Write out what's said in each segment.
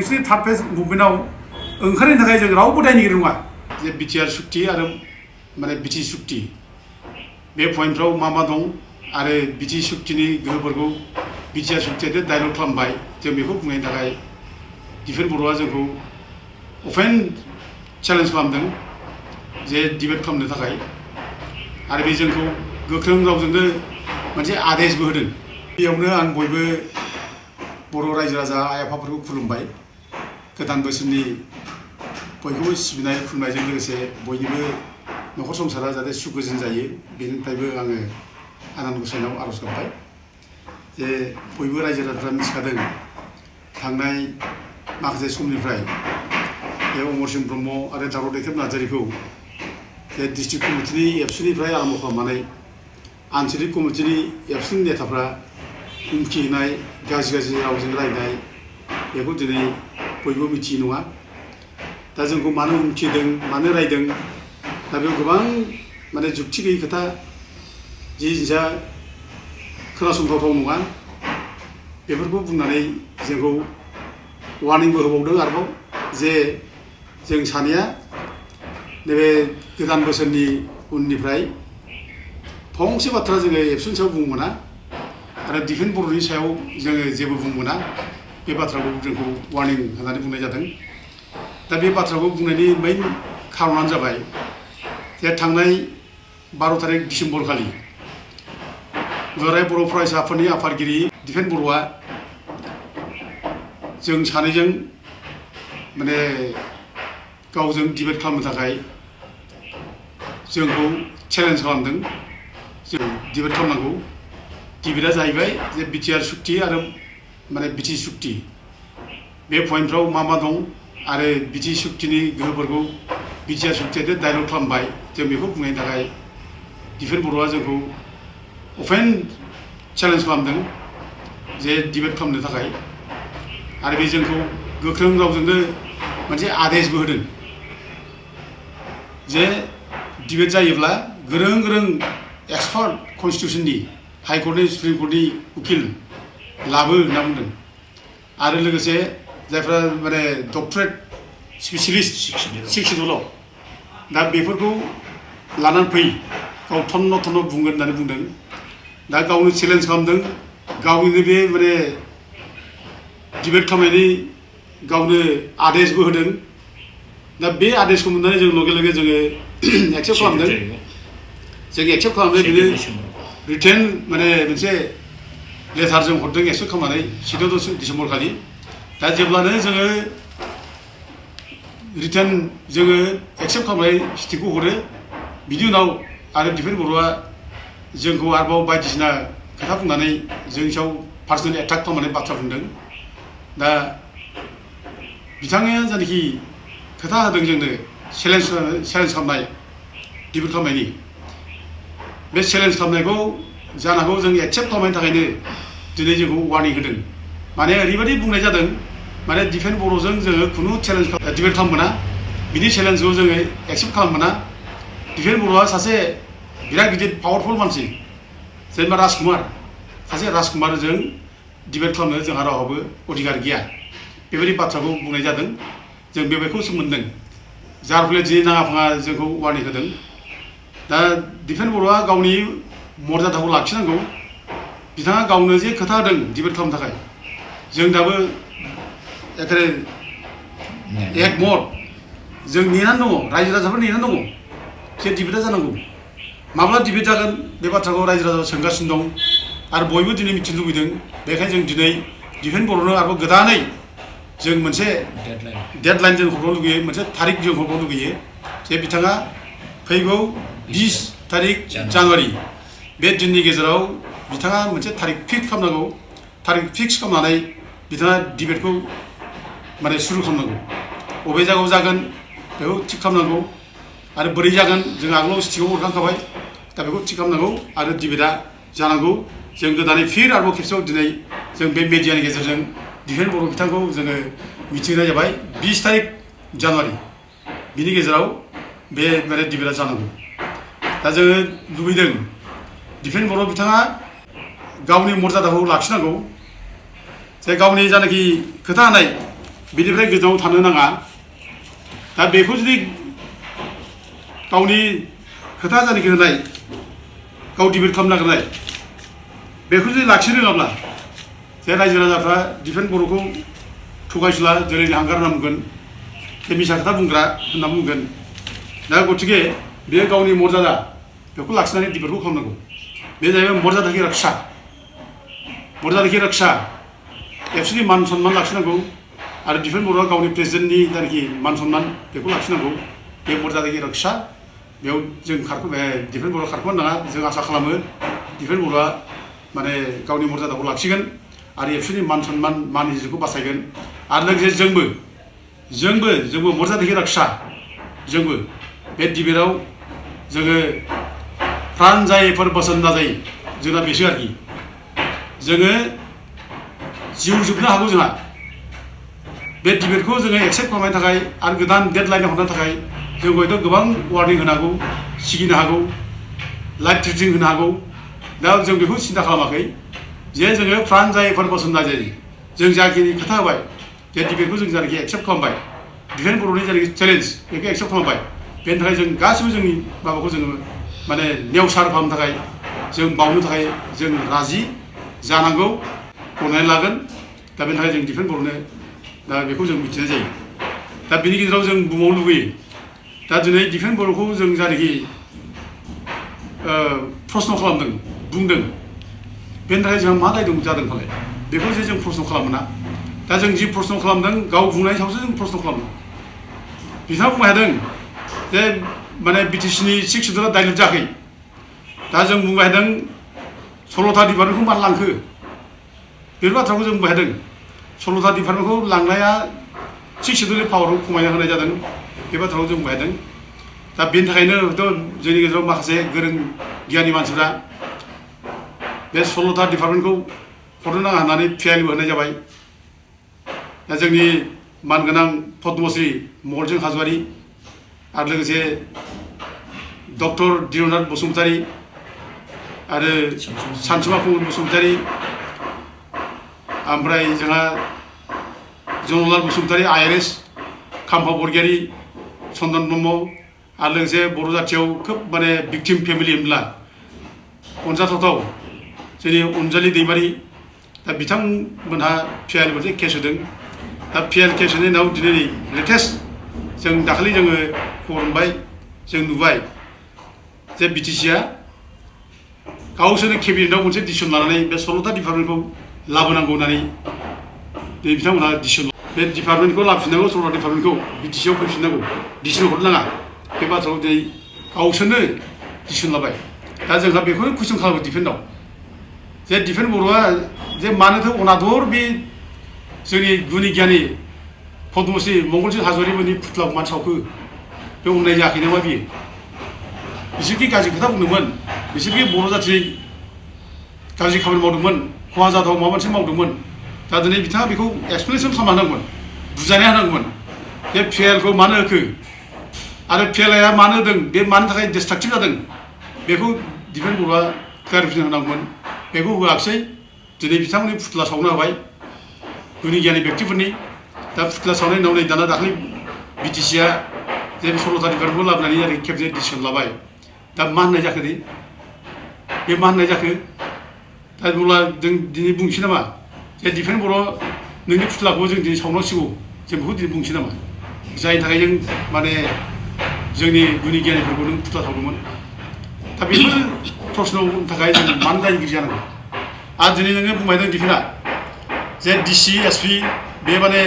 Actually third phase मुभमेन्टआव ओंखारनायनि थाखाय जों रावबो दायनिगिरि नङा जे बिटिआर सुक्ति आरो माने बिटि सुक्ति बे पइन्टफ्राव मा दं आरो बिटि सुक्तिनि गोहोफोरखौ बिटिआर सुक्तिया डाइलग खालामबाय जों बेखौ बुंनायनि थाखाय दिफेन बर'आ जोंखौ अपेन चेलेन्ज खालामदों जे डिबेट खालामनो थाखाय आरो बे जोंखौ गोख्रों रावजोंनो मोनसे आदेशबो होदों। बेयावनो आं बयबो बर' रायजो राजा आइ आफाफोरखौ खुलुमबाय। गोदान बोसोरनि बयखौबो सिबिनाय खुलुमनायजों लोगोसे बयनिबो न'खर संसारा जाहाथे सुख गोजोन जायो बेनिफ्रायबो आङो आनान गसाइनाव आर'ज गाबबाय जे बयबो रायजो राजाफ्रा मिथिखादों थांनाय माखासे समनिफ्राय बे अमरसिं ब्रह्म आरो दावराव दैखेब नार्जारिखौ बे डिस्ट्रिक्ट कमिटिनि एबसुनिफ्राय आरम्भ खालामनानै आनसलिक कमिटिनि एबसुनि नेताफ्रा हुमखि होनाय गाज्रि रावजों रायनाय बेखौ दिनै बयबो मिथियो नङा। दा जोंखौ मानो हुमखि होदों मानो रायदों दा बेयाव गोबां माने जुक्ति गैयि खोथा जि जिनिसा खोनासंथावथाव नङा बेफोरखौ बुंनानै जोंखौ वार्निंबो होबावदों आरोबाव जे जों सानैया नैबे गोदान बोसोरनि उननिफ्राय फंसे बाथ्रा जोङो एबसुनि सायाव बुंनो मोना आरो डिफेन बर'नि सायाव जोङो जेबो बुंनो मोना बे बाथ्राखौ जोंखौ वार्निं होनानै बुंनाय जादों। दा बे बाथ्राखौ बुंनायनि मेइन खारनानो जाबाय जे थांनाय 12 तारिख डिसेम्बर खालि दुलाराय बर' फरायसा आफादनि आफादगिरि डिफेन बर'आ जों सानैजों माने गावजों डिबेट खालामनो थाखाय जोंखौ चेलेन्ज खालामदों जों डिबेट खालामनांगौ। डिबेटआ जाहैबाय जे बिटिआर सुक्ति आरो माने बिटि सुक्ति बे पइन्टफ्राव मा दं आरो बिटि सुक्तिनि गोहोफोरखौ बिटिआर सुक्तिया डाइलग खालामबाय जों बेखौ बुंनायनि थाखाय डिफेन बर'आ जोंखौ अपेन चेलेन्ज खालामदों जे डिबेट खालामनो थाखाय आरो बे जोंखौ गोख्रों रावजोंनो मोनसे आदेशबो होदों जे डिबेट जायोब्ला गोरों एक्सपार्ट कन्स्टिटिउसननि हाइकर्टनि सुप्रिम कर्टनि उकिल लाबो होनना बुंदों आरो लोगोसे जायफ्रा माने डक्टरेट स्पेसियलिस्ट शिक्षितल' दा बेफोरखौ लानानै फै गाव थन्न' बुंगोन होननानै बुंदों। दा गावनो चेलेन्ज खालामदों गावनिनो बे माने डिबेट खालामनायनि गावनो आदेशबो होदों। दा बे आदेशखौ मोननानै जों लगे लगे जोङो एक्सेप्ट खालामदों। जों एक्सेप्ट खालामदों बिनो रिटेन माने मोनसे लेटार जों हरदों एक्सेप्ट खालामनानै 16 डिसेम्बर खालि। दा जेब्लानो जोङो रिटेन जोङो एक्सेप्ट खालामनाय स्टिकखौ हरो बिनि उनाव आरो डिफेन बर'आ जोंखौ आरोबाव बायदिसिना खोथा बुंनानै जोंनि सायाव पार्सनेल एटाक खालामनानै बाथ्रा बुंदों। दा बिथाङा जायनाखि खोथा होदों जोंनो चेलेन्ज खालामनाय डिबेट खालामनायनि बे चेलेन्ज खालामनायखौ जानांगौ जों एक्सेप्ट खालामनायनि थाखायनो दिनै जोंखौ वार्निं होदों। माने ओरैबायदि बुंनाय जादों माने डिफेन बर'जों जोङो खुनु चेलेन्ज डिबेट खालामनो मोना बिनि चेलेन्जखौ जोङो एक्सेप्ट खालामनो मोना। डिफेन बर'आ सासे बिराद गिदिर पावारफुल मानसि जेनेबा राजकुमार सासे राजकुमारजों डिबेट खालामनो जोंहा रावहाबो अधिकार गैया बेबायदि बाथ्राखौ बुंनाय जादों। जों बेबायदिखौसो मोनदों जार फले दिनै नाङा फाङा जोंखौ वार्निं होदों। दा डिफेन बर'आ गावनि मर्यादाखौ लाखिनांगौ। बिथाङा गावनो जे खोथा होदों डिबेट खालामनो थाखाय जों दाबो एखेबारे एकमत जों नेनानै दङ रायजो राजाफोर नेनानै दङ जे डिबेटआ जानांगौ। माब्ला डिबेट जागोन बे बाथ्राखौ रायजो राजाफोरा सोंगासिनो दं आरो बयबो दिनै मिथिनो लुबैदों। बेखायनो जों दिनै डिफेन बर'नो आरोबाव गोदानै जों मोनसे डेडलाइन जों हरनो लुगैयो मोनसे थारिख जों हरनो लुगैयो जे बिथाङा फैगौ 20 तारिख जानुवारि बे दिननि गेजेराव बिथाङा मोनसे थारिख फिक्स खालामनांगौ। थारिख फिक्स खालामनानै बिथाङा डिबेटखौ माने सुरु खालामनांगौ। बबे जायगायाव जागोन बेखौ थिग खालामनांगौ आरो बोरै जागोन जों आगोलाव स्टिकआव हरखांखाबाय दा बेखौ थिग खालामनांगौ आरो डिबेटआ जानांगौ। जों गोदानै फिर आरोबाव खेबसेयाव दिनै जों बे मिडियानि गेजेरजों डिफेन बर' बिथांखौ जोङो मिथिहोनाय जाबाय 20 तारिख जानुवारि बिनि गेजेराव बे माने डिबेटआ जानांगौ। दा जोङो लुबैदों डिफेन बर' बिथाङा गावनि मर्यादाखौ लाखिनांगौ जे गावनि जानाखि खोथा होनाय बेनिफ्राय गोजानाव थानो नाङा दा बेखौ जुदि गावनि खोथा जानाखि होनाय गाव डिबेट खालामनो नागिरनाय बेखौ जुदि लाखिनो रोङाब्ला जे रायजो राजाफ्रा डिफेन्स बर'खौ थगायसुला जोलैनि हांगार होनना बुंगोन बे मिसा खोथा बुंग्रा होनना बुंगोन दा गतिके बेयो गावनि मर्यादा बेखौ लाखिनानै डिबेटखौ खालामनांगौ बे जाहैबाय मर्यादा की रक्षा एबसुलि मान सन्मान लाखिनांगौ आरो डिफेन्स बर'आ गावनि प्रेसिडेन्टनि जायनाखि मान सन्मान बेखौ लाखिनांगौ बे मर्यादा की रक्षा बेयाव जों डिफेन्स बर'आ खारखोमानो नाङा जों आसा खालामो डिफेन्स बर'आ माने गावनि मर्यादाखौ लाखिगोन आरो एबसुलि मान सन्मान मान इज्जतखौ बासायगोन आरो लोगोसे जोंबो मर्यादा की रक्षा जोंबो बे डिबेटआव जोङो प्राण जायैफोर बोसोन नाजायो जोंना बेसो आरोखि जोङो जिउ जोबनो हागौ जोंहा बे डिबेटखौ जोङो एक्सेप्ट खालामनो थाखाय आरो गोदान डेडलाइन हरनो थाखाय जों हयथ' गोबां वार्निं होनो हागौ सिगिनो हागौ लाइफ थ्रेटिं होनो हागौ दा जों बेखौ सिन्था खालामाखै जे जोङो प्राण जायैफोर बोसोन नाजायो जों जाखिनि खोथा होबाय जे डिबेटखौ जों जायनाखि एक्सेप्ट खालामबाय डिफेन्स बर'नि जायनाखि चेलेन्ज बेखौ एक्सेप्ट खालामबाय बेनि थाखाय जों गासिबो जोंनि माबाखौ जोङो माने नेवसार खालामनो थाखाय जों बावनो थाखाय जों राजि जानांगौ गनायनानै लागोन दा बेनि थाखाय जों डिफेन्स बर'नो दा बेखौ जों मिथिनाय जायो दा बेनि गेजेराव जों बुंबावनो लुबैयो दा दिनै डिफेन्स बर'खौ जों जायनाखि प्रश्न खालामदों बुंदों बेनि थाखाय जोंहा मा दाय जादों फालाय बेखौ जे जों प्रश्न खालामोना दा जों जि प्रश्न खालामदों गाव बुंनायनि सायावसो जों प्रश्न खालामदों बिथाङा बुंनो हादों जे माने बिटिसिनि 6 सिडुलआ डाइलुट जायाखै दा जों बुंबाय हादों 16था डिपार्टमेन्टखौ मानो लांखो बे बाथ्राखौ जों बुंबाय हादों 16था डिपार्टमेन्टखौ लांनाया 6 सिडुलनि पावारखौ खमायना होनाय जादों बे बाथ्राखौ जों बुंबाय हादों दा बेनि थाखायनो हयथ' जोंनि गेजेराव माखासे गोरों गियानि मानसिफ्रा बे 16था डिपार्टमेन्टखौ हरनो नाङा होननानै पिआइएलबो होनाय जाबाय दा जोंनि मानगोनां पद्मश्री मंगलसिं हाज'वारि आरो लोगोसे डक्टर दिरनाथ बसुमतारी आरो सानसुमा कुमार बसुमतारी ओमफ्राय जोंहा जनलाल बसुमतारी आइआरएस खाम्फा बरगयारी चन्दन ब्रह्म आरो लोगोसे बर' जाथियाव खोब माने भिक्टिम फेमिलि होनब्ला अनजाथावथाव जोंनि अनजालि दैमारि दा बिथांमोनहा पिआइएल मोनसे केस होदों दा पिआइएल केस होनायनि उनाव दिनै लेटेस्ट जों दाखालि जोङो खबर मोनबाय जों नुबाय जे बिटिसिआ गावसोरनो केबिनेटआव मोनसे डिसिसन लानानै बे 16था डिपार्टमेन्टखौ लाबोनांगौ होननानै बे बिथांमोनहा डिसिसन बे डिपार्टमेन्टखौ लाबोफिननांगौ 16था डिपार्टमेन्टखौ बिटिसिआव फैफिननांगौ डिसिसन हरनो नाङा बे बाथ्राखौ दिनै गावसोरनो डिसिसन लाबाय दा जोंहा बेखौनो कुइसन खालामो डिफेन्सआव जे डिफेन्स बर'आ जे मानोथो अनादर बे जोंनि गुनि गियानि पद्मश्री मंगलसिं हाज'वारिमोननि फुथ्लाखौ मानो सावखो बे अननाय जायाखै नामा बियो बिसोरखि गाज्रि खोथा बुंदोंमोन बिसोरखि बर' जाथिनि गाज्रि खामानि मावदोंमोन खहा जाथाव माबा मोनसे मावदोंमोन दा दिनै बिथाङा बेखौ एक्सप्लेनेसन खालामना होनांगौमोन बुजायना होनांगौमोन जे पिआइएलखौ मानो होखो आरो पिएलआइआ मानो होदों बे मानि थाखाय डिस्ट्राक्टिभ जादों बेखौ डिफेन्स बर'आ क्लारिफिकेसन होनांगौमोन बेखौ होआखिसै दिनै बिथांमोननि फुथ्ला सावनो होबाय गुनि गियानि व्यक्तिफोरनि दा फुथ्ला सावनायनि उनाव नै दाना दाख्लै बिटिसिआ जे 16था डिपार्टमेन्टखौ लाबोनानै ओरै खेबसे डिसिसन लाबाय दा मा होननाय जाखो दे बे मा होननाय जाखो दा अब्ला जों दिनै बुंसै नामा जे डिफेन्स बर' नोंनि फुथ्लाखौ जों दिनै सावनांसिगौ जों बेखौ दिनै बुंसै नामा जायनि थाखाय जों माने जोंनि गुनि गियानिफोरखौ नों फुथ्ला सावदोंमोन दा बेफोर प्रश्ननि थाखाय जों मानो दायनिगिरि जानांगौ आरो दिनै नोङो बुंबाय दं डिफेन्सआ जे डिसि एसपि बे माने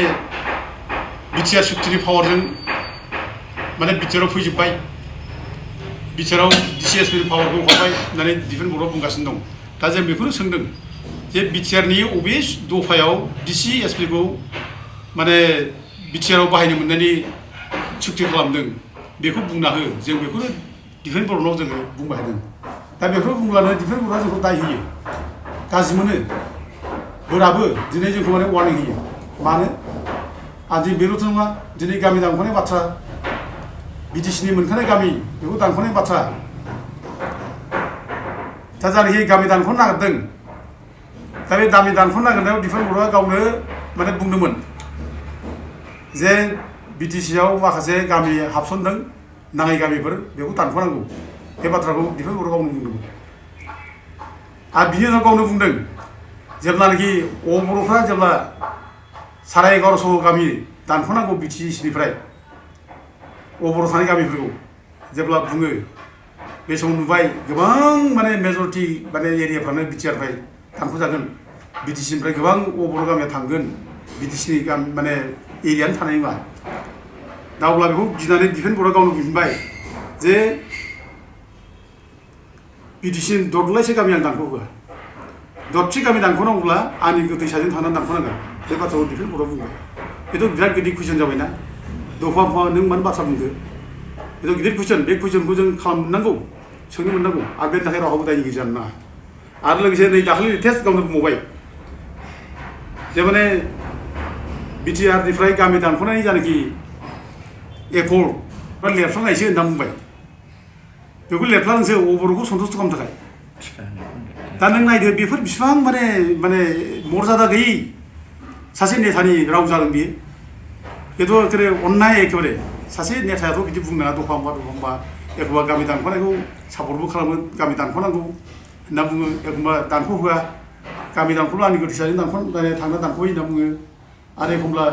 बिटिआर सुक्तिनि पावारजों माने बिटिआराव फैजोब्बाय बिटिआराव डिसि एसपिनि पावारखौ हरबाय होननानै डिफेन्स बर'आ बुंगासिनो दं दा जों बेखौनो सोंदों जे बिटिआरनि अबे दफायाव डिसि एसपिखौ माने बिटिआराव बाहायनो मोननायनि सुक्ति खालामदों बेखौ बुंना हो जों बेखौनो डिफेन्स बर'नाव जोङो बुंबाय थादों दा बेखौ बुंब्लानो डिफेन्स बर'आ जोंखौ दाय होयो गाज्रि मोनो बोराबो दिनै जोंखौ माने वार्निं होयो मानो आरो दिनै बेल'थ' नङा दिनै गामि दानख'नाय बाथ्रा बिटिसिनि मोनखानाय गामि बेखौ दानख'नाय बाथ्रा दा जायनाखि गामि दानख'नो नागिरदों दा बे गामि दानख'नो नागिरनायाव डिफेन्स बर'आ गावनो माने बुंदोंमोन जे बिटिसिआव माखासे गामि हाबसनदों नाङै गामिफोर बेखौ दानख'नांगौ बे बाथ्राखौ दिफेन बर'आ गावनो बुंदोंमोन आरो बिनि उनाव गावनो बुंदों जेब्लानाखि बर'फ्रा जेब्ला 1150 गामि दानख'नांगौ बिटिसिनिफ्राय बर' थानाय गामिफोरखौ जेब्ला बुङो बे समाव नुबाय गोबां माने मेजरिटि माने एरियाफ्रानो बिटिआरनिफ्राय दानख'जागोन बिटिसिनिफ्राय गोबां बर' गामिया थांगोन बिटिसिनि गामि माने एरियानो थानाय नङा दा अब्ला बेखौ गिनानै दिफेन बर'आ गावनो बुंबाय जे बिटिसिनि दरलायसे गामि आं दानख'होआ दरथि गामि दानख'नांगौब्ला आंनि गोथैसाजों थांनानै दानख'नांगोन बे बाथ्राखौ दिफेन बर'आ बुंबाय बेथ' बिराद गिदिर कुइसन जाबायना दफा दफा नों मानो बाथ्रा बुंदो बेथ' गिदिर कुइसन बे कुइसनखौ जों खालामनांगौ सोंनो मोननांगौ आरो बेनि थाखाय रावहाबो दायनिगिरि जानो नाङा आरो लोगोसे नै दाखालि लेटेस्ट गावनो बुंबावबाय जे माने बिटिआरनिफ्राय गामि दानख'नायनि जानाखि एकर्ड बा लेरफ्लांनायसो होनना बुंबाय बेखौ लेरफ्लांसो बर'खौ सन्तुष्ट खालामनो थाखाय दा नों नायदो बेफोर बिसिबां माने माने मर्यादा गैयै सासे नेतानि राव जादों बियो बेथ' एखेबारे अन्नाय एखेबारे सासे नेतायाथ' बिदि बुंनो नाङा दफा दफा एखमबा गामि दानख'नायखौ सापर्टबो खालामो गामि दानख'नांगौ होनना बुङो एखमबा दानख'होआ गामि दानख'ब्ला आंनि गोथैसाजों थांना दानख'यो होनना बुङो आरो एखमब्ला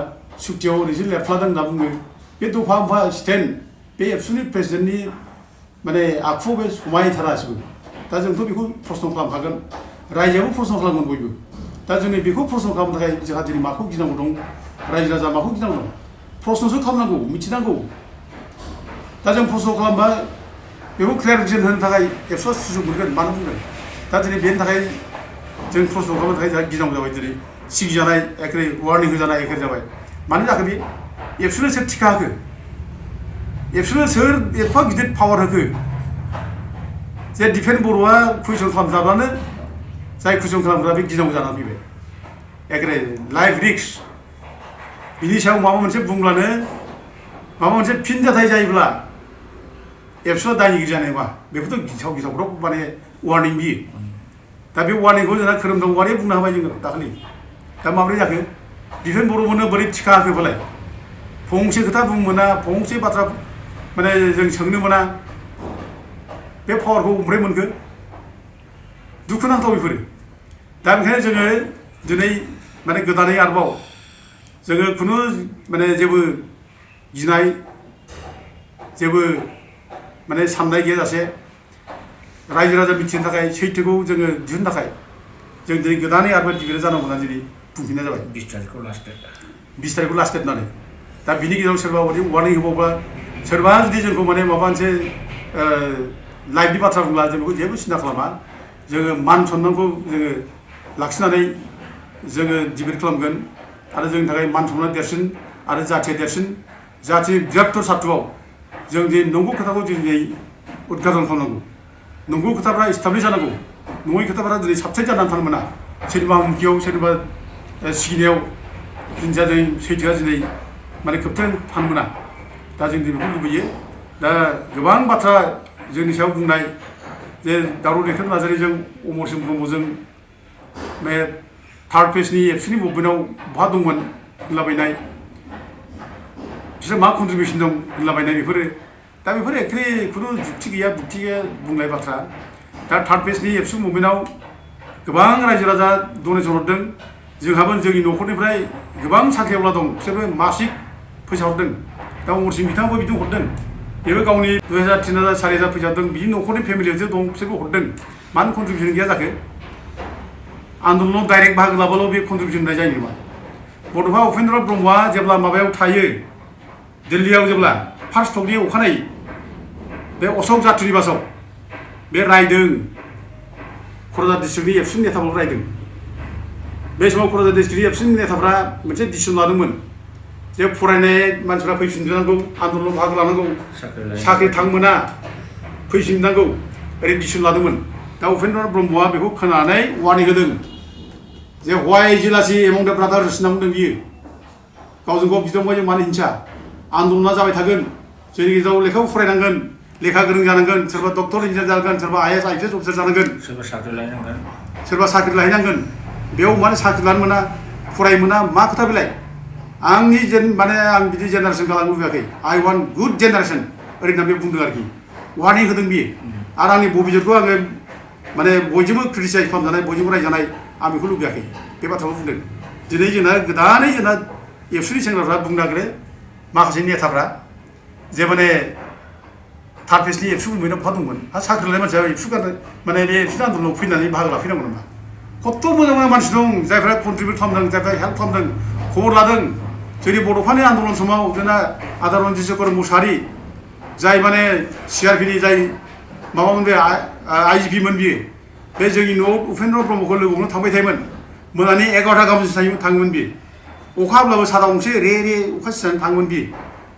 सुक्तियाव ओरैसो लेरफ्लादों होनना बुङो बे दफा दफा स्टेन्ड बे एबसुनि प्रेसिडेन्टनि माने आखुआव बे समायथारासिबो दा जोंथ' बेखौ प्रश्न खालामखागोन रायजोआबो प्रश्न खालामगोन बयबो दा जोंनि बेखौ प्रश्न खालामनो थाखाय जोंहा दिनै माखौ गिनांगौ दं रायजो राजा माखौ गिनांगौ दं प्रश्नसो खालामनांगौ मिथिनांगौ दा जों प्रश्न खालामबा बेखौ क्लियारिफिकेसन होनो थाखाय एबसुआ सुजुग मोनगोन मानो बुंगोन दा दिनै बेनि थाखाय जों प्रश्न खालामनो थाखाय जोंहा गिनांगौ जाबाय दिनै सिगिजानाय एखे वार्निं होजानाय एखे जाबाय मानो जाखो बे एबसुनो सोर टिका होखो एबसुनो सोर एफा गिदिर पावार होखो जे दिफेन बर'आ कुइसन खालामजाब्लानो जाय कुइसन खालामग्रा बे गिनांगौ जानानै फैबाय एखे लाइफ रिस्क बिनि सायाव माबा मोनसे बुंब्लानो माबा मोनसे फिनजाथाय जायोब्ला एबसुआ दायनिगिरि जानाय नङा बेखौथ' गिथाव गिथावफ्राव माने वार्निं बियो दा बे वार्निंखौ जोंना खोरोमदाव वारिया बुंनो हाबाय जोङो दाखालि दा माब्रै जाखो दिफेन बर'मोननो बोरै टिका होखोबालाय फंसे खोथा बुंनो मोना फंसे बाथ्रा माने जों सोंनो मोना बे पावारखौ ओमफ्राय मोनखो दुखुनांथाव बेफोरो दा ओंखायनो जोङो दिनै माने गोदानै आरोबाव जोङो खुनु माने जेबो गिनाय जेबो माने साननाय गैयाजासे रायजो राजा मिथिनो थाखाय सैथोखौ जोङो दिहुननो थाखाय जों दिनै गोदानै आरोबाव डिबेट जानांगौ होननानै दिनै बुंफिननाय जाबाय 20 तारिखखौ लास्ट डेट होननानै दा बिनि गेजेराव सोरबा वार्निं होबावबा सोरबा जुदि जोंखौ माने माबा मोनसे लाइफनि बाथ्रा बुंब्ला जों बेखौ जेबो सिन्था खालामा जोङो मान सन्मानखौ जोङो लाखिनानै जोङो डिबेट खालामगोन आरो जोंनि थाखाय मान सन्मान देरसिन आरो जाथिया देरसिन जाथि बृहत्तर सार्थ'आव जों दिनै नंगौ खोथाखौ दिनै उद्घाटन खालामनांगौ नंगौ खोथाफ्रा इस्टाब्लिश जानांगौ नङै खोथाफ्रा दिनै साबसाइड जानानै थानो मोना सोरनिबा हुमखियाव सोरनिबा सिगिनायाव दिनै सैथोआ दिनै माने खोबथेनानै थानो मोना दा जों बेखौ लुबैयो दा गोबां बाथ्रा जोंनि सायाव बुंनाय जे दावराव दैखां नार्जारिजों अमरसिं ब्रह्मजों बे थार्ड पेजनि एबसुनि मुभमेन्टआव बहा दंमोन होनलाबायनाय बिसोर मा कन्ट्रिबिउसन दं होनलाबायनाय बेफोरो दा बेफोर एक्चुवेलि खुनु जुक्ति गैया बुंनाय बाथ्रा दा थार्ड पेजनि एबसु मुभमेन्टआव गोबां रायजो राजा डनेसन हरदों जोंहाबो जोंनि न'खरनिफ्राय गोबां साख्रिआवला दं बिसोरबो मासिक फैसा हरदों दा अमरसिं बिथाङाबो बिदि हरदों बेबो गावनि 2000 3000 4000 फैसा हरदों बिनि न'खरनि फेमिलियावसो दं बिसोरबो हरदों मानो कन्ट्रिबिउसन गैया जाखो आन्दलनाव डाइरेक्ट बाहागो लाबाल' बे कन्ट्रिबिउसन होनाय जायो नामा बड'फा उपेन्द्र ब्रह्मआ जेब्ला माबायाव थायो दिल्लीयाव जेब्ला फार्स्ट टकनि अखानायै बे अशक जात्रिनिबासाव बे रायदों क'क्राझार डिस्ट्रिक्टनि एबसुनि नेताफोरखौ रायदों बे समाव क'क्राझार डिस्ट्रिक्टनि एबसुनि नेताफ्रा मोनसे डिसिसन लादोंमोन जे फरायनाय मानसिफ्रा फैफिननांगौ आन्दलनाव बाहागो लानांगौ साख्रि थांमोना फैफिननांगौ ओरै डिसिसन लादोंमोन दा उपेन्द्र ब्रह्मआ बेखौ खोनानानै वार्निं होदों जे हवाइ जिलासि एमं दा ब्रादार्स होनना बुंदों बियो गावजों गाव बिदोंबाय जों मानो हिंसा आन्दलना जाबाय थागोन जोंनि गेजेराव लेखाबो फरायनांगोन लेखा गोरों जानांगोन सोरबा डक्टर इन्जिनियार जानांगोन सोरबा IAS IPS अफिसार जानांगोन सोरबा साख्रि लाहैनांगोन बेयाव मानो साख्रि लानो मोना फरायनो मोना मा खोथा बेलाय आंनि माने आं बिदि जेनेरेसन खालामनो लुबैयाखै आइ वान्ट गुड जेनेरेसन ओरैनो बे बुंदों आरोखि वार्निं होदों बियो आरो आंनि बबिजोरखौ आङो माने बयजोंबो क्रिटिसाइज खालामजानाय बयजोंबो रायजानाय आं बेखौ लुबैयाखै बे बाथ्राखौ बुंदों दिनै जोंना गोदानै जोंना एबसुनि सेंग्राफ्रा बुंनो नागिरो माखासे नेताफ्रा जे माने थार्ड फेजनि एबसु मुभमेन्टआव बहा दंमोन आरो साख्रि लानाय मानसिया एबसु गारनो माने बे एबसुनि आन्दलनाव फैनानै बाहागो लाफैनांगौ नामा खत्थ' मोजां मोजां मानसि दं जायफ्रा कन्ट्रिबिउट खालामदों जायफ्रा हेल्प खालामदों खबर लादों जोंनि बड'फानि आन्दलन समाव जोंना आदा रन्जित शेखर मुसाहारि जाय माने सिआरपिनि जाय माबामोन बे आइजिपि मोन बियो बे जोंनि न'आव उपेन्द्र ब्रह्मखौ लोगो हमनो थांबाय थायोमोन मोनानि 11टा गाहामसिम थाङोमोन बियो अखा हाब्लाबो साथा गंसे रे रे अखा सिजानो थाङोमोन बियो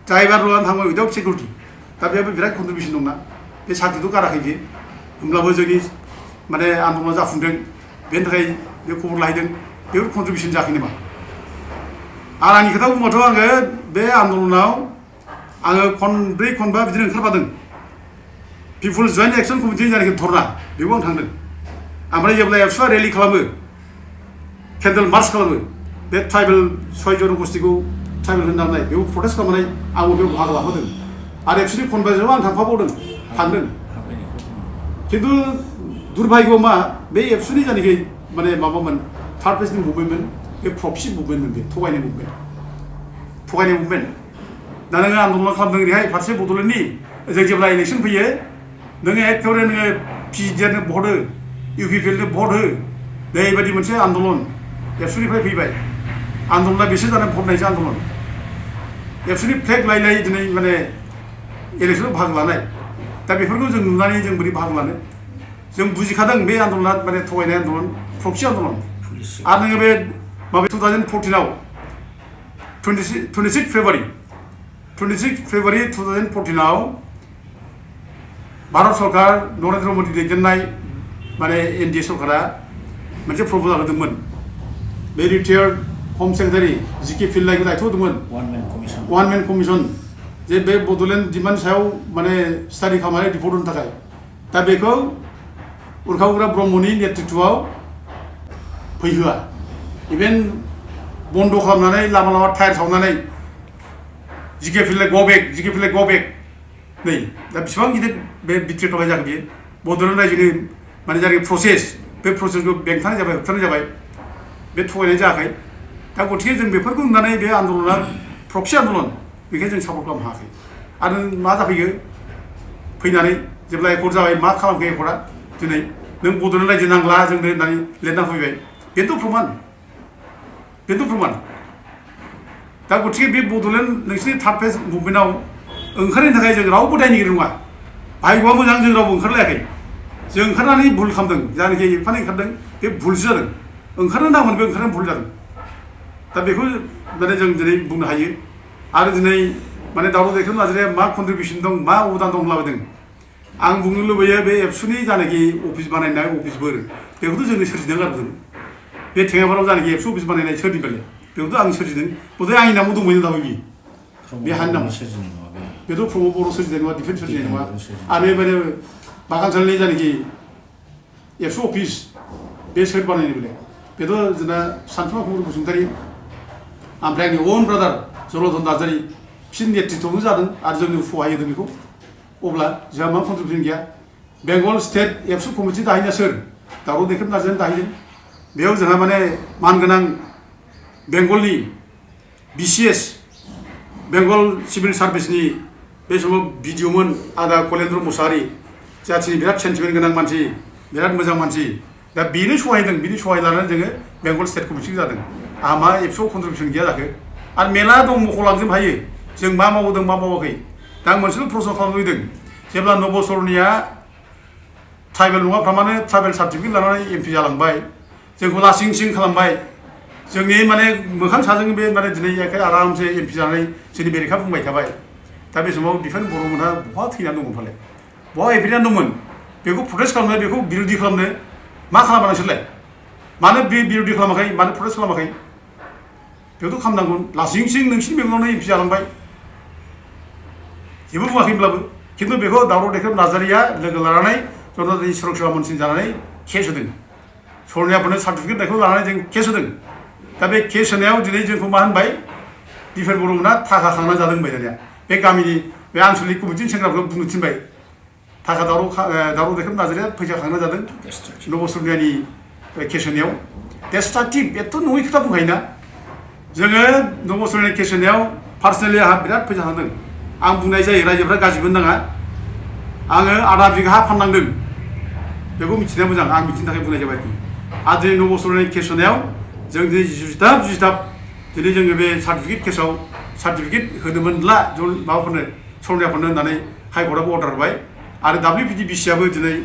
ड्राइभार लानानै थाङोमोन उइदाउट सिकिउरिटि दा बेयावबो बिराद कन्ट्रिबिउसन दंना बे साख्रिथ' गाराखै बियो होमब्लाबो जोंनि माने आन्दलना जाफुंदों बेनि थाखाय बे खबर लाहैदों बेफोर कन्ट्रिबिउसन जायाखै नामा आरो आंनि खोथा बुंबाथ' आङो बे आन्दलनाव आङो खनब्रै खनबा बिदिनो ओंखारफादों पिपुल्स जइन्ट एक्सन कमिटि जायनाखि धरना बेयाव आं थांदों ओमफ्राय जेब्ला एबसुआ रेलि खालामो केन्डेल मार्च खालामो बे ट्राइबेल 6 जन गस्टिखौ ट्राइबेल होननानै बेयाव प्रटेस्ट खालामनानै आंबो बेयाव बाहागो लाफादों आरो एबसुनि खनबाजों आं थांफाबावदों थांदों खिन्थु दुर्भाग्य मा बे एबसुनि जायनाखि माने माबामोन थार्ड फेजनि मुभमेन्टमोन बे प्रक्सि मुभमेन्टमोन बे थगायनाय मुभमेन्ट दा नोङो आन्दलन खालामदों ओरैहाय फारसे बड'लेण्डनि जों जेब्ला इलेक्सन फैयो नोङो एखेबारे नोङो पिजिडिआरनो भट हो इउपिपिएलनो भट हो बेबायदि मोनसे आन्दलन एबसुनिफ्राय फैबाय आन्दलना बिसोर जानाय भट नायसो आन्दलन एबसुनि फ्लेग लायै दिनै माने इलेक्सनाव बाहागो लानाय दा बेफोरखौ जों नुनानै जों बोरै बाहागो लानो जों बुजिखादों बे आन्दलना माने थगायनाय आन्दलन प्रक्सि आन्दलन आरो नोङो बे माबा 2014आव 26 फेब्रुवारि 2014आव भारत सरकार नरेन्द्र मोदी दैदेननाय माने एनडिए सरकारा मोनसे प्रप'जाल होदोंमोन बे रिटायार्ड हम सेक्रेटारि जिके पिल्लाइखौ दायथ' होदोंमोन वान मेन कमिसन जे बे बड'लेण्ड डिमान्डनि सायाव माने स्टाडि खालामनानै रिपर्ट होनो थाखाय दा बेखौ उरखावग्रा ब्रह्मनि नेतृत्वआव फैहोआ इभेन बन्द' खालामनानै लामा लामा टायार सावनानै जिके पिल्लाइ गो बेक नै दा बेसेबां गिदिर बे बिट्रि खालामनाय जागोन बियो बड'लेण्ड रायजोनि माने जायनाखि प्रसेस बे प्रसेसखौ बेंथानाय जाबाय होबथानाय जाबाय बे थगायनाय जायाखै दा गथिखे जों बेफोरखौ नुनानै बे आन्दलना प्रक्सि आन्दलन बेखायनो जों सापर्ट खालामनो हायाखै आरो मा जाफैयो फैनानै जेब्ला एकर्ड जाबाय मा खालामखो एकर्डआ दिनै नों बड'लेण्ड रायजो नांला जोंनो होननानै लिरना फैबाय बेनोथ' प्रमान दा गथिखे बे बड'लेण्ड नोंसिनि थार्ड फेज मुभमेन्टआव ओंखारनायनि थाखाय जों रावबो दायनिगिरि नङा भाग्यआ मोजां जों रावबो ओंखारलायाखै जों ओंखारनानै भुल खालामदों जायनाखि एफानि ओंखारदों बे भुलसो जादों ओंखारनो नांगौमोन बे ओंखारनानै भुल जादों दा बेखौ माने जों दिनै बुंनो हायो आरो दिनै माने दावराव देखायनो नाजानाया मा कन्ट्रिबिउसन दं मा अबदान दं होनलाबायदों आं बुंनो लुबैयो बे एबसुनि जायनाखि अफिस बानायनाय अफिसफोर बेखौथ' जोंनो सोरजिदों आरो बे थेङापाराव जायनाखि एबसु अफिस बानायनाय सोरजिबाय बेखौथ' आं सोरजिदों बे आंनि नामाव दंमोन दाबो बे हानि नामाव बेथ' प्रमद बर' सोरजिनाय नङा डिफेन्स सोरजिनाय नङा आरो बेबायदिनो बागानसालिनि जायनाखि एबसु अफिस बे सोर बानायनाय बेलाय बेथ' जोंना सानसुमा कुमार बसुमतारी ओमफ्राय आंनि अन ब्रादार जलधन नार्जारी बिसोरनि नेतृत्वआवनो जादों आरो जोंनो सहाय होदों बेखौ अब्ला जोंहा मा कन्ट्रिबिउसन गैया बेंगल स्टेट एबसु कमिटि दाहैना सोर दावराव देखायनो नाजानानै दाहैदों बेयाव जोंहा माने मानगोनां बेंगलनि बिसिएस बेंगल सिभिल सार्भिसनि बे समाव बिडिअमोन आदा कलेन्द्र मुसाहारि जाथिनि बिराद सेन्टिमेन्ट गोनां मानसि बिराद मोजां मानसि दा बेनो सहायदों बिनि सहाय लानानै जोङो बेंगल स्टेट कमिटि जादों आंहा मा एबसुआव कन्ट्रिबिउसन गैया जाखो आरो मेला दं मख'लांजोबनो हायो जों मा मावदों मा मावाखै दा आं मोनसेल' प्रश्न खालामनो लुबैदों जेब्ला नबसरनिया ट्राइबेल नङाफ्रामानो ट्राइबेल सार्टिफिकेट लानानै एमपि जालांबाय जोंखौ लासिं सिं खालामबाय जोंनि माने मोखां साजों बे माने दिनै एखे आरामसे एमपि जानानै जोंनि बेरेखा बुंबाय थाबाय दा बे समाव डिफेन्स बर'मोनहा बहा थैनानै दंमोन फालाय बहा एफिनानै दंमोन बेखौ प्रटेस्ट खालामनो बेखौ बिरोधि खालामनो मा खालामा नोंसोरलाय मानो बिरोधि खालामाखै मानो प्रटेस्ट खालामाखै बेखौथ' खालामनांगौ लासिं सिं नोंसिनि बेंगलावनो एमपि जालांबाय जेबो बुङाखैब्लाबो खिन्थु बेखौ दावराव देखायनो नार्जारीया लोगो लानानै जनजाति सुरक्षा मन्त्रि जानानै केस होदों सरनियाफोरनो सार्टिफिकेट होनायखौ लानानै जों केस होदों दा बे केस होनायाव दिनै जोंखौ मा होनबाय दिफेन बर'मोना थाखा खांना जादों होनबाय दानिया बे गामिनि बे आनसलिक कमिटिनि सेंग्राफोरखौ बुंनो थिनबाय थाखा दावराव देखायनो नाजानाया फैसा खांना जादों नबसरनियानि केस होनायाव डेस्ट्राक्टिभ एथ' नङै खोथा बुंखायोना जोङो नबसरनियानि केस होनायाव पार्सनेलि आंहा बिराद फैसा थांदों आं बुंनाय जायो रायजोफ्रा गाज्रि मोननो नाङा आङो आधा बिघा हा फाननांदों बेखौ मिथिनाया मोजां आं मिथिनो थाखाय बुंनाय जाबाय आरो दिनै नबसरनियानि केस होनायाव जों दिनै जुजिथाब दिनै जोङो बे सार्टिफिकेट केसाव सार्टिफिकेट होनो मोनला माबाफोरनो सरनियाफोरनो होननानै हाइकर्टआबो अर्डार होबाय आरो WPDBCआबो दिनै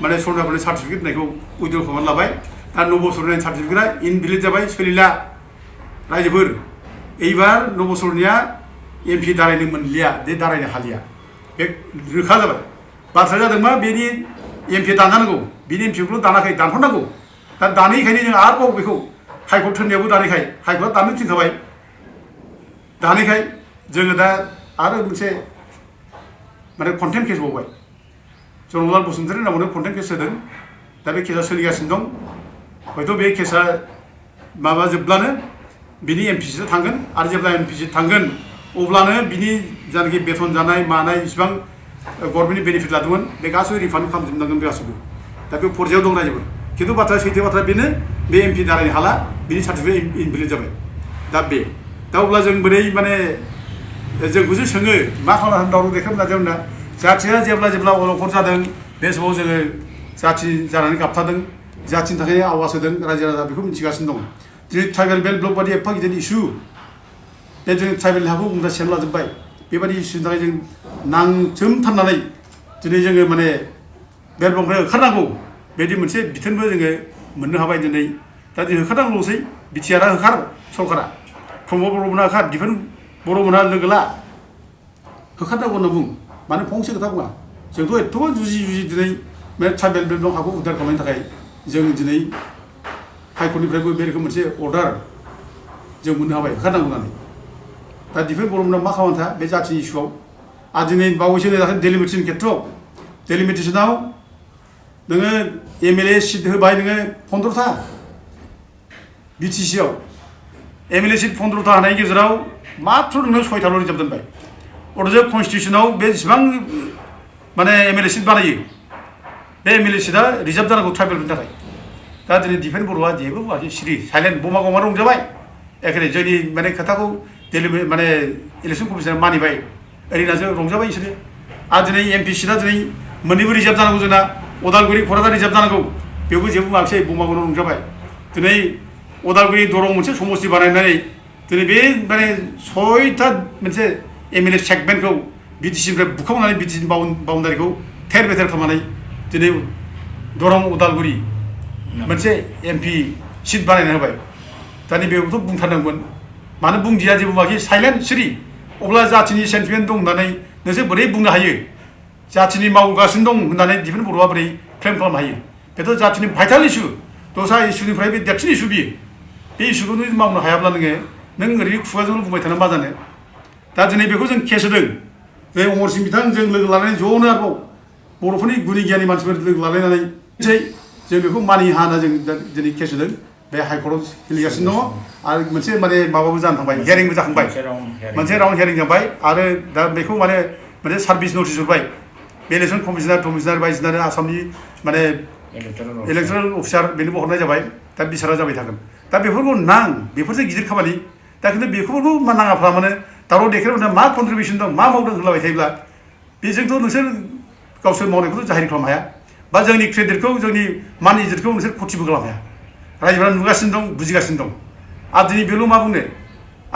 माने सरनियाफोरनो सार्टिफिकेट होनायखौ उइद्र' खालामनानै लाबाय दा नबसरनियानि सार्टिफिकेटआ इनभेलिड जाबाय सोलिला रायजोफोर এইবার नबसरनिया MP दारायनो मोनलिया बे दारायनो हालिया बे रोखा जाबाय बाथ्राया जादों मा बेनि MP दाननांगौ बेनि MPखौल' दानाखै दानहरनांगौ दा दानैखायनो जों आरोबाव बेखौ हाइकर्ट होननायावबो दानैखाय हाइकर्टआ दाननो थिनखाबाय दानैखाय जोङो दा आरो मोनसे माने कन्टेम्प केस बावबाय जनरलाल बसुमतारी नामावनो कन्टेम्प केस होदों दा बे केसा सोलिगासिनो दं हयथ' बे केसा माबा जोबब्लानो बिनि MPC थांगोन आरो जेब्ला MPC थांगोन अब्लानो बिनि जानाखि बेथन जानाय मानाय इसिबां गभर्नमेन्टनि बेनिफिट लादोंमोन बे गासैबो रिफान्ड खालामजोबनांगोन बे गासैबो दा बे फर्जायाव दं रायजोफोर खिन्थु बाथ्राया सैथो बाथ्रा बेनो बे MP दारायनो हाला बिनि सार्टिफिकेट इनभेलिड जाबाय दा बे दा अब्ला जों बोरै माने जोंखौसो सोङो मा खालामना दावराव देखायनो नाजादों ना जाथिया जेब्ला अलखद जादों बे समाव जोङो जाथि जानानै गाबथादों जाथिनि थाखाय आवाज होदों रायजो राजा बेखौ मिथिगासिनो दं दिनै ट्राइबेल बेल्ट ब्लक बादि एफा गिदिर इस्यु बे जों ट्राइबेल हाखौ बुंदा सेन लाजोब्बाय बेबायदि इस्युनि थाखाय जों नांसोमथारनानै दिनै जोङो माने बेल्ट ब्लकनिफ्राय होखारनांगौ बेबायदि मोनसे बिथोनबो जोङो मोननो हाबाय दिनै दा जों होखारनांगौल'सै बिटिआरआ होखार सरकारा प्रमद बर'मोनहा होखार दिफेन बर'मोनहा लोगो ला होखारनांगौ होनना बुं मानो फंसे खोथा बुङा जोंथ' एथ'बां जुजि दिनै बे ट्राइबेल बेल्ट ब्लक हाखौ उद्धार खालामनायनि थाखाय जों दिनै हाइकर्टनिफ्रायबो बे रोखोम मोनसे अर्डार जों मोननो हाबाय होखारनांगौ होननानै दा दिफेन बर'मोनहा मा खालामना बे जाथिनि इस्युआव आरो दिनै बावैसो दाखालि डेलिमिटेसन खेथ्रआव डेलिमिटेसनाव नोङो MLA सिट होबाय नोङो 15था BTCआव MLA सिट 15था होनायनि गेजेराव माथ्र नोंनो 6थाल' रिजार्भ दोनबाय अथ'च' कनस्टिटिउसनाव बे जेसेबां माने MLA सिट बानायो बे MLA सिटआ रिजार्भ जानांगौ ट्राइबेलफोरनि थाखाय दा दिनै दिफेन बर'आ जेबो बुङाखै सिरि साइलेन्ट बमा गमा रंजाबाय एखेरे जोंनि माने खोथाखौ माने इलेक्सन कमिसना मानिबाय ओरैनासो रंजाबाय बिसोरो आरो दिनै MP सिटआ दिनै मोननैबो रिजार्भ जानांगौ जोंना उदालगुरि क'क्राझार रिजार्भ जानांगौ बेवबो जेबो बुङाखै बमा गमा रंजाबाय दिनै उदालगुरि दरं मोनसे समस्ति बानायनानै दिनै बे माने 6था मोनसे MLA सेगमेन्टखौ BTCनिफ्राय बुखावनानै BTCनि बाउन्डारिखौ थेर बेथेर खालामनानै दिनै दरं उदालगुरि मोनसे MP सिट बानायना होबाय दानि बेखौथ' बुंथारनांगोन मानो बुंदिया जेबो बुङाखै साइलेन्ट सिरि अब्ला जाथिनि सेन्टिमेन्ट दं होननानै नोंसोर बोरै बुंनो हायो जाथिनि मावगासिनो दं होननानै दिफेन बर'आ बोरै क्लेम खालामनो हायो बेथ' जाथिनि भाइटाल इस्यु दस्रा इस्युनिफ्राय बे देरसिन इस्यु बियो बे इस्युखौ नों मावनो हायाब्ला नों ओरैनो खुगाजोंल' बुंबाय थानो मा जानो दा दिनै बेखौ जों केस होदों जे अमरसिं बिथां जों लोगो लानानै ज'नो आरोबाव बर'फोरनि गुनि गियानि मानसिफोर लोगो लालायनानै जों बेखौ मानिनो हाना जों दिनै केस होदों बे हाइकर्टआव सोलिगासिनो दङ आरो मोनसे माने माबाबो जानो थांबाय हियारिंबो जाखांबाय मोनसे राउन्ड हियारिं जाबाय आरो दा बेखौ माने मोनसे सार्भिस नटिस हरबाय बे इलेक्सन कमिसनार बायदिसिना आसामनि माने इलेक्टोरेल अफिसार बेनोबो हरनाय जाबाय दा बिसारा जाबाय थागोन दा बेफोरखौ बेफोरसो गिदिर खामानि दा खिन्थु बेफोरखौ नाङाफ्रा माने दावराव देखायनायाव मा कन्ट्रिबिउसन दं मा मावदों होनलाबाय थायोब्ला बेजोंथ' नोंसोर गावसोर मावनायखौथ' जाहिर खालामनो हाया बा जोंनि क्रेडिटखौ जोंनि मान इज्जतखौ नोंसोर खथिबो खालामनो हाया रायजोफोरा नुगासिनो दं बुजिगासिनो दं आरो दिनै बेल' मा बुंनो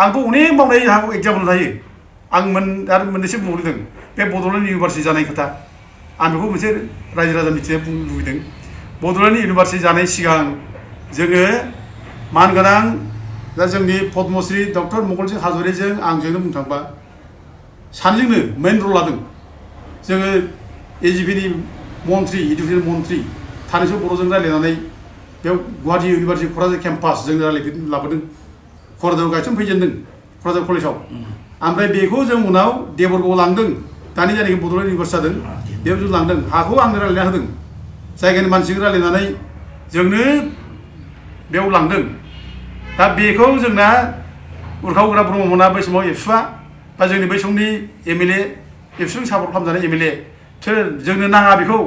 आंथ' अनेक मावनाय एग्जाम्पल थायो आं आरो मोननैसो बुंहरदों बे बड'लेण्ड इउनिभार्सिटि जानाय खोथा आं बेखौ मोनसे रायजो राजा मिथिनो बुंनो लुबैदों बड'लेण्ड इउनिभार्सिटि जानाय सिगां जोङो मानगोनां दा जोंनि पद्मश्री डक्टर मंगलसिं हाज'वारिजों आंजोंनो बुंनो थांबा सानैजोंनो मेइन रल लादों जोङो AGPनि मन्थ्रि इडुकेसन मन्थ्रि थानैसो बर'जों रायज्लायनानै बेयाव गुवाहाटी इउनिभार्सिटि क'क्राझार केम्पास जों लाबोदों क'क्राझाराव गायसनफैजेनदों क'क्राझार कलेजाव ओमफ्राय बेखौ जों उनाव देबरगावआव लांदों दानि जायनाखि बड'लेण्ड इउनिभार्सिटि जादों बेयाव जों लांदों हाखौ आंनो रायज्लायना होदों जायगानि मानसिजों रायज्लायनानै जोंनो बेयाव लांदों दा बेखौ जोंना उरखावग्रा ब्रह्ममोना बै समाव एबसुआ बा जोंनि बै समनि एमएलए एबसुजों सापर्ट खालामजानाय एमएलए जोंनो नाङा बेखौ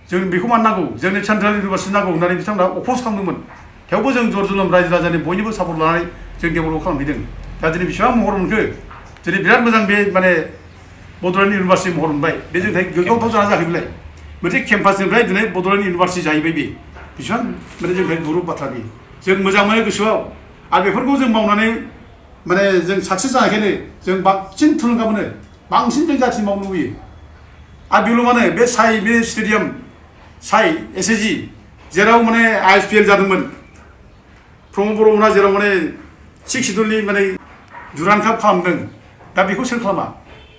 जों बेखौ मानो नांगौ जोंनो सेन्ट्रेल इउनिभारसिटि नांगौ होननानै बिथांमोना अप'ज खालामदोंमोन थेवबो जों जर जुलुम रायजो राजानि बयनिबो सापर्ट लानानै जों डेभेलप खालामहैदों दा दिनै बेसेबां महर मोनखो दिनै बिराद मोजां बे माने बड'लेण्ड इउनिभारसिटि महर मोनबाय बे जोंनि थाखाय गोग्गाथाव जाना जाहैबाय मोनसे केम्पासनिफ्राय दिनै बड'लेण्ड इउनिभारसिटि जाहैबाय बे बेसेबां माने जोंनि थाखाय गुरुब बाथ्रा बे जों मोजां मोनो गोसोआव आरो बेफोरखौ जों मावनानै माने जों साक्सेस जानायखायनो जों बांसिन थुलुंगा मोनो बांसिन जों जाथि मावनो लुबैयो आरो बेल' माने बे बे स्टेडियाम एसएजी जेराव माने आइएसपिएल जादोंमोन प्रमद बर'मोना जेराव माने 6 सिडुलनि माने दुरान काप खालामदों दा बेखौ सोर खालामा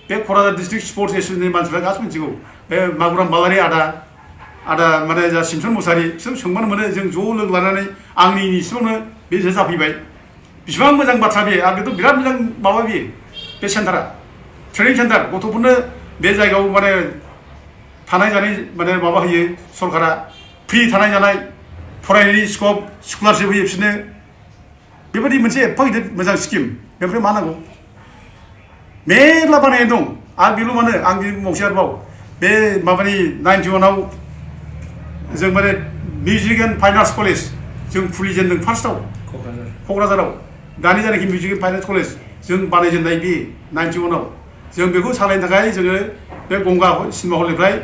बे क'क्राझार डिस्ट्रिक्ट स्पर्ट्स एसोसिएसननि मानसिफ्रा गासिबो मिथिगौ बे मागुराम बालारि आदा माने जा सिमसन मुसाहारि बिसोर सोंबानो मोनो जों ज' लोगो लानानै आंनि इनिसियावनो बे जाफैबाय बिसिबां मोजां बाथ्रा बे आरो बेथ' बिराद मोजां माबा बे सेन्टारा ट्रेनिं सेन्टार गथ'फोरनो बे जायगायाव माने थानाय जानाय माने माबा होयो सरकारा फ्रि थानाय जानाय फरायनायनि स्कप स्कलारशिप होयो बिसोरनो बेबायदि मोनसे एफा गिदिर मोजां स्किम बेनिफ्राय मा नांगौ मेरला बानायनाय दं आरो बेल' मानो आं बुंबावसै आरोबाव बे माबानि 91आव जों माने music and fine arts college जों खुलिजेनदों फार्स्टआव क'क्राझाराव दानि जानाखि music and fine arts college जों बानायजेननाय बे 91आव जों बेखौ सालायनो थाखाय जोङो बे गंगा सिनेमा हलनिफ्राय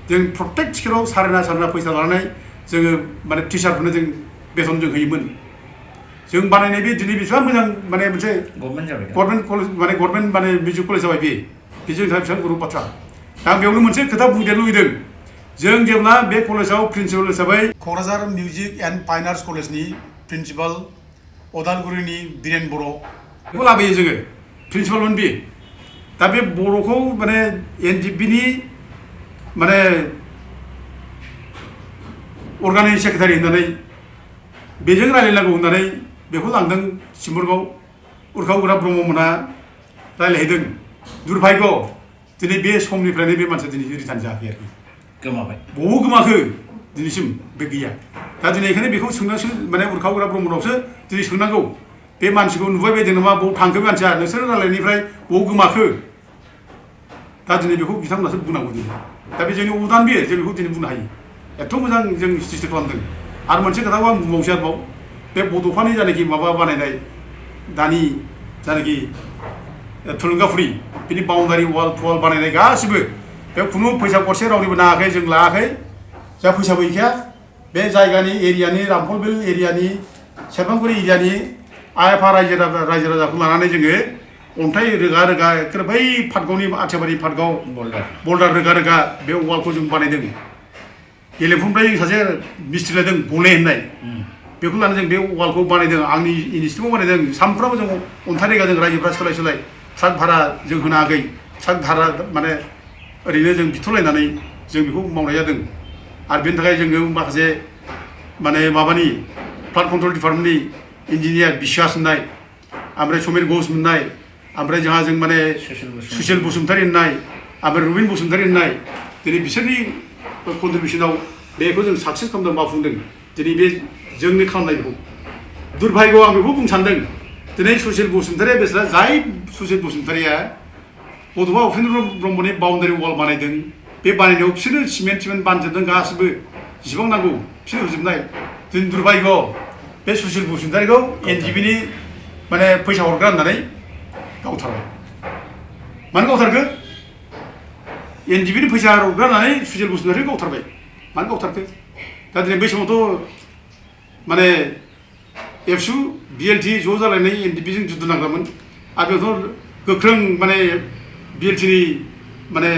जों प्रत्येक टिकेटआव सारेना फैसा लानानै जोङो माने टिचारफोरनो जों बेथन जों होयोमोन जों बानायनाय बे दिनै बेसेबां मोजां माने मोनसे गभर्नमेन्ट कलेज माने गभर्नमेन्ट माने मिउजिक कलेज जाबाय बे जोंनि थाखाय बेसेबां गुरुब बाथ्रा दा आं बेयावनो मोनसे खोथा बुंदेरनो लुबैदों जों जेब्ला बे कलेजाव प्रिन्सिपाल हिसाबै Kokrajhar music and fine arts कलेजनि प्रिन्सिपाल अदालगुरिनि बिरेन बर' बेखौ लाबोयो जोङो प्रिन्सिपालमोन बे दा बे बर'खौ माने एनडिएफबिनि माने अर्गानिक सेक्रेटारि होननानै बेजों रायलायनांगौ होननानै बेखौ लांदों सिम्बोरगाव उरखावग्रा ब्रह्ममोना रायलायहैदों दुर्भाग्य दिनै बे समनिफ्रायनो बे मानसिया दिनै रिटार्न जायाखै आरोखि गोमाबाय बबाव गोमाखो दिनैसिम बे गैया दा दिनै ओंखायनो बेखौ सोंनासो माने उरखावग्रा ब्रह्मनावसो दिनै सोंनांगौ बे मानसिखौ नुबाय बायदों नामा बबाव थांखो मानसिया नोंसोर रायलायनायनिफ्राय बबाव गोमाखो दा दिनै बेखौ बिथांमोनासो बुंनांगौ दिनै दा बे जोंनि अबदान बेयो जों बेखौ दिनै बुंनो हायो एथ' मोजां जों सृष्टि खालामदों आरो मोनसे खोथाखौ आं बुंबावसै आरोबाव बे बड'फानि जानाखि माबा बानायनाय दानि जानाखि थुलुंगाफुरि बिनि बाउन्डारि वाल बानायनाय गासिबो बे खुनु फैसा गरसे रावनिबो नाङाखै जों लायाखै जा फैसाबो गैखाया बे जायगानि एरियानि रामफलबिल एरियानि सेरफांगुरि एरियानि आइएफआ रायजो राजाखौ लानानै जोङो अन्थाइ रोगा बै पाटगावनि आथियाबारि पाटगाव बल्डार रोगा बे वालखौ जों बानायदों गेलेफुनिफ्राय सासे मिस्ट्रि लादों गले होननाय बेखौ लानानै जों बे वालखौ बानायदों आंनि इनिसिटिभआव बानायदों सानफ्रामबो जों अन्थाइ रोगाजों रायजोफ्रा सोलाय ट्राक भारा जों होनो हायाखै ट्राक भारा माने ओरैनो जों बिथ'लायनानै जों बेखौ मावनाय जादों आरो बेनि थाखाय जोङो माखासे माने माबानि फ्लाड कन्ट्रल डिपार्टमेन्टनि इन्जिनियार बिश्वास होननाय ओमफ्राय समिर घोष होननाय ओमफ्राय जोंहा जों माने सुसिल बसुमतारी होननाय ओमफ्राय रुबिन बसुमतारी होननाय दिनै बिसोरनि कन्ट्रिबिउसनाव बेखौ जों साक्सेस खालामदों मावफुंदों दिनै बे जोंनि खालामनाय बेखौ दुर्भाग्य आं बेखौ बुंनो सानदों दिनै सुसिल बसुमतारीया बेसेरा जाय सुसिल बसुमतारीया बड'फा उपेन्द्र ब्रह्मनि बाउन्डारि वाल बानायदों बे बानायनायाव बिसोरो सिमेन्ट बानजोबदों गासिबो जेसेबां नांगौ बिसोर होजोबनाय दिनै दुर्भाग्य बे सुसिल बसुमतारीखौ एनडिएफबिनि माने फैसा हरग्रा होननानै गावथारबाय मानो गावथारखो एनडिएफबिनि फैसा हरग्रा होननानै सुसिल बसुमतारीखौ गावथारबाय मानो गावथारखो दा दिनै बै समावथ' माने एबसु बिएलटि ज' जालायनाय एनडिएफबिजों जुद्ध नांग्रामोन आरो बेयावथ' गोख्रों माने बिएलटिनि माने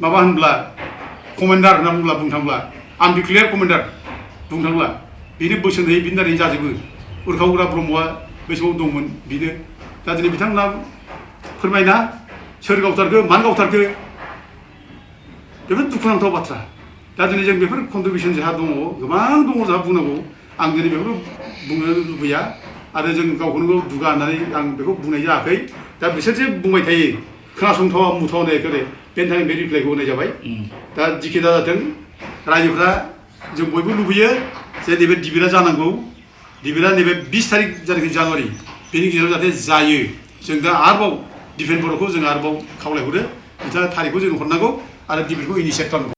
माबा होनब्ला कमेन्डार होनना बुंब्ला बुंनो थांब्ला आनडिक्लेयार कमेन्डार बुंनो थांब्ला बेनो बोसोन होयो बिनि दारै जाजोबो उरखावग्रा ब्रह्मआ बै समाव दंमोन बेनो दा दिनै बिथांमोना फोरमायना सोर गावथारखो मानो गावथारखो बेफोर दुखुनांथाव बाथ्रा दा दिनै जों बेफोर कन्ट्रिबिउसन जोंहा दङ गोबां दङ जोंहा बुंनांगौ आं दिनै बेफोरखौ बुंनो लुबैया आरो जों गावखौनो गाव दुगा होननानै आं बेखौ बुंनाय जायाखै दा बिसोर जे बुंबाय थायो खोनासंथावा मुथावा होननायखौ बेनि थाखाय बे रिप्लाइखौ होनाय जाबाय दा जिखि दा जाथों रायजोफ्रा जों बयबो लुबैयो जे नैबे डिबेटआ जानांगौ डिबेटआ नैबे 20 तारिख जानाखि जानुवारि बेनि गेजेराव जाहाथे जायो जों दा आरोबाव डिफेन्स बर्डखौ जों आरोबाव खावलायहरो बिथाङा थारिखखौ जों हरनांगौ आरो डिबेटखौ इनिशियेट खालामनांगौ